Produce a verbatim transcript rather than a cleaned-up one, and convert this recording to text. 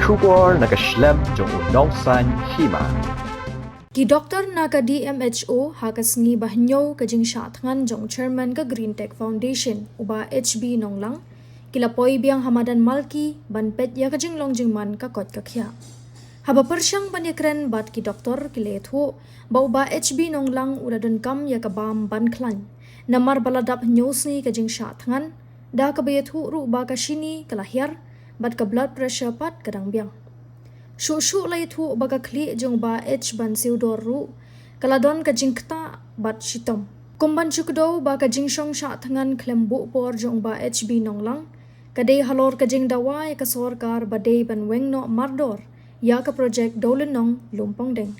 Khubor na ka shlem jong u nongsan hima. Ki doktor na ka D M H O ha ka sngi ba hynñiew ka jingshah thngan jong chairman ka Green Tech Foundation, u Bah H B Nonglang, ki la poi biang ha madan Malki ban peit ïa ka jinglong jingman ka koit ka khiah. Haba pyrshang ban ïakren bad ki doktor, ki la ïathuh ba u Bah H B Nonglang u la donkam ïa ka bam ban khlaiñ, namar ba la dap hynñiew sngi ka jingshah thngan, da kaba ïathuh ruh ba ka shini ka la hiar bad ka blood pressure pat ka dang biang. Shuh shuh la ïathuh ba ka khlieh jong u Bah H ban siew dor ruh ka la don ka jingktah bad shitom. Kum ban shu kdew ba ka jingshong shah thngan khlem buh por jong u Bah H B Nonglang ka dei halor ka jingdawa ïa ka sorkar ba dei ban weng noh mardor ïa ka projek Dewlynnong Lumpongdeng.